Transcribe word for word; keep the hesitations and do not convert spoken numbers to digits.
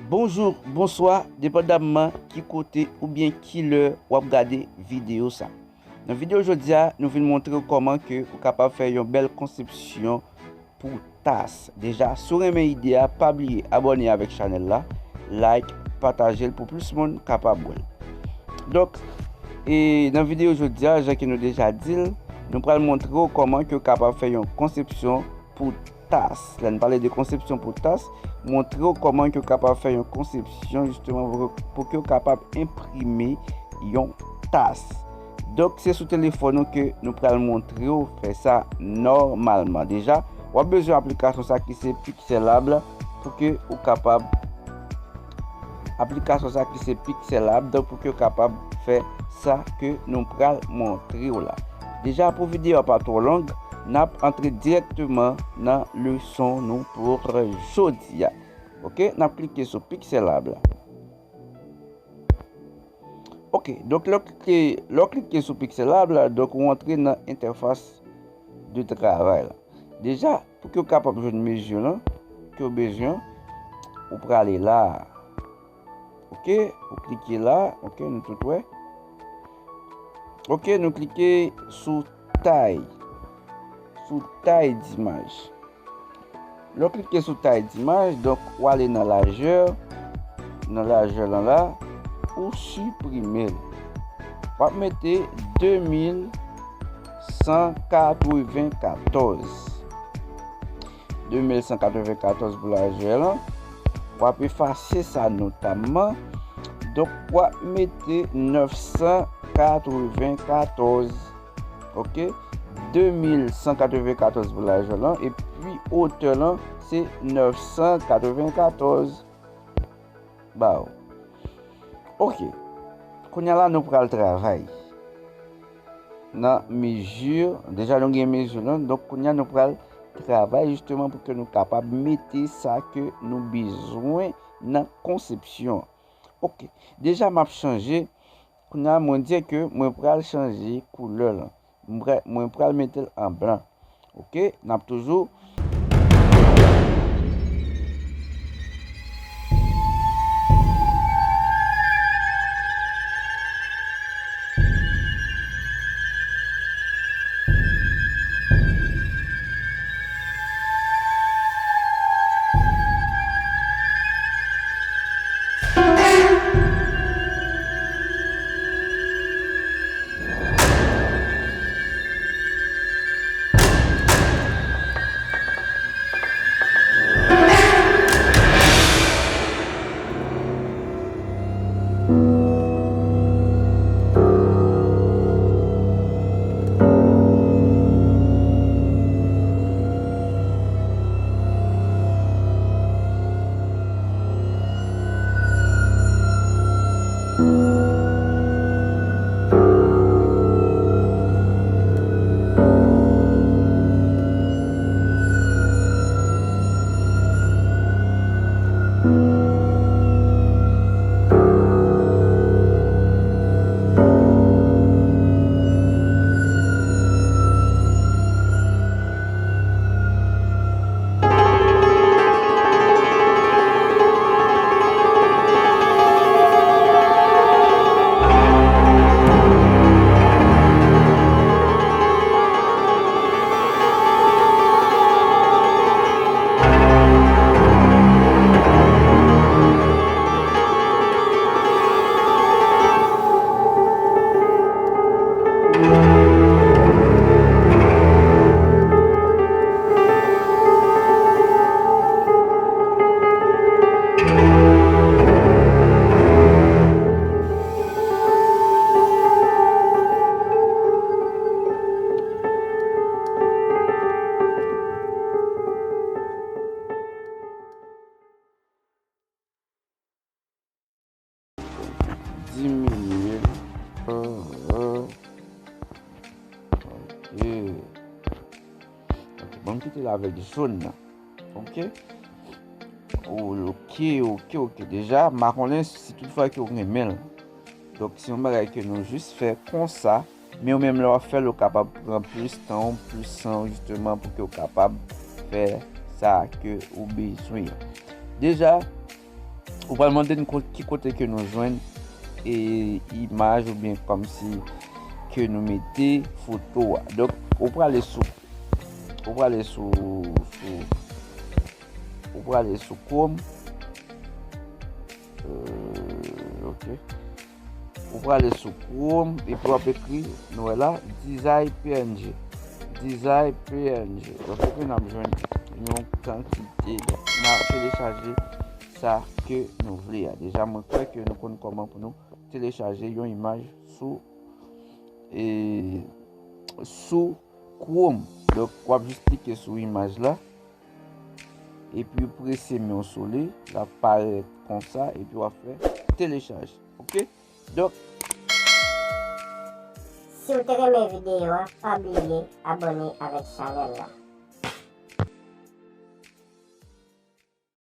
Bonjou, bonswa, depandamman ki kote oubyen ki lè w ap gade videyo sa. Nan videyo jodi a, nou vin montre w kòman ke ou kapab fè yon bèl konsepsyon pou tas. Deja, si w renmen ide a, pa bliye abòne avèk chanèl la, like, pataje l pou plis moun kapab wè l. Donk, e nan videyo jodi a, jan ke nou deja di l, nou pral montre w kòman ke w kapab fè yon konsepsyon pou tas. Lè n pale de konsepsyon pou tas, montre w kòman ke w kapab fè yon konsepsyon, jisteman, pou, pou ke w kapab enprime yon tas. Donk, se sou telefòn ou ke nou pral montre w fè sa nòmalman. Deja, w ap bezwen aplikasyon sa ki se Pixelab pou ke ou kapab, aplikasyon sa ki se Pixelab, donk, pou ke w kapab fè sa ke nou pral montre w la. Deja, pou videyo a pa twò long, n ap antre dirèkteman nan leson nou pou jodi a. Oke, n ap klike sou Pixelab la. Oke, donk, lè w klike, lè w klike sou Pixelab la, donk, ou antre nan entèfas de travay la. Deja, pou ke w kapab jwenn mezi lan ke w bezwen, ou prale la. Oke, ou klike la, oke, nou tout wè. Oke, nou klike sou tay, sou tay dimaj. Lè w klike sou tay dimaj, donk, w ale nan lajè, nan lajè lan la, ou siprime l. W ap mete de mil san katreven katòz. De mil san katreven katòz pou lajè lan. W ap efase sa notamman. Donk, w ap mete nèf san katreven katòz. Oke? De mil san katreven katòz pou lajè lan. Epi, wotè lan, se nèf san katreven katòz. Ba w. Oke. Kounye a la, nou pral travay nan mezi. Deja, nou gen mezi lan. Donk, kounye a, nou pral travay jisteman pou ke nou kapab mete sa ke nou bezwen nan konsepsyon. Oke. Deja, m ap chanje. Kounye a, mwen di ke mwen pral chanje koulè lan. Mwen pral, mwen pral mete l an blan. Oke, n ap toujou. Diminye. Oke. Oke, bon, m kite l avèk jòn nan. Oke. Oke, oke, oke. Deja, m pa konnen si tout fwa ke w renmen l. Donk, se yon bagay ke nou jis fè konsa. Men ou menm lè w ap fè l, ou kapab pran plis tan w, plis san w, jisteman, pou ke w kapab fè sa ke ou bezwen an. Deja, Ou pral mande n ki kote ke nou jwenn e imaj oubyen kòmsi ke nou mete foto a. Donk, ou prale sou ou prale sou sou ou prale sou Chrome. Euh, ok. Ou prale sou Chrome epi w ap ekri, nou wè la, Dizay P N G. Dizay P N G. Donk, epi n ap jwenn yon kantite. Donk, n a telechaje sa ke nou vle a. Deja, mwen kwè ke nou konn kòman pou nou telechaje yon imaj sou e sou Chrome. Donk, w ap jis klike sou imaj la epi w prese men w sou li, l ap parèt konsa epi w ap fè telechaje. Ok? Donk, Si w te renmen videyo a, pa bliye abòne avèk chanèl la.